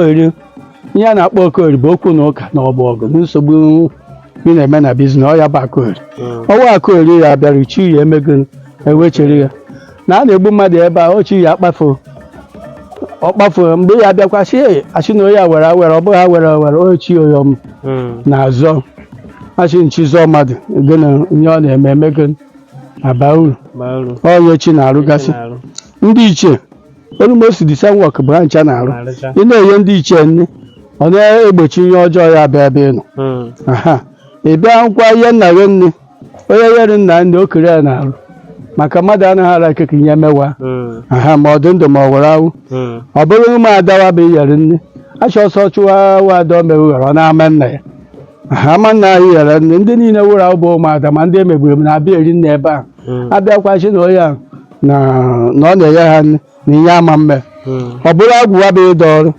Eri ihe a na-akpọ okorie bụ okwu na ụka na ọgbọ ọgụ na nsogbu ị na-eme na business, ọ ya bụ akorie. Ọnwa akorie ya bịara, chi ya emego ewechere ya na a na-egbu mmadụ ebe a, ochi ya akpafuo, ọ kpafuo. Mgbe ya abịakwa sị, "Ee, asị na onye a were awere, ọ bụghị awere awere ochi oyom na-azọ asị nchi zọọ mmadụ gịnị, ihe ọ na-eme emego aba uru." Baa uru. Onye chi na-arụgasị. Na-arụ. Ndị ichie, almost the same work bụ ha ncha na-arụ. Na-arụcha. Ị na-enye ndị ichie nri, ọ na-egbochi ihe ọjọọ ya bịa ebe ị nọ. Aha, ị bịa nkwa ihe nna gị nri, onye nyere nna nri okere ya na-arụ, maka mmadụ anaghị ara ike ka ihe mewa. Aha, ma ọ dị ndụ ma ọ were awụ. Ọ bụrụ ụmụadawa bụ iyere nne, achọ ọsọ chụwa wada, o meghara ọ na-ama nna ya. Aha, ama nna anyị yere nne. Ndị niile wụrụ awụ bụ ụmụada, ma ndị emegburu m na-abịa eri nne ebe a. Abịakwa chi na onye a na ọ na-enye ha nne na ihe ama mme. Ọ bụrụ agwụwa bụ ịdọ ọrụ.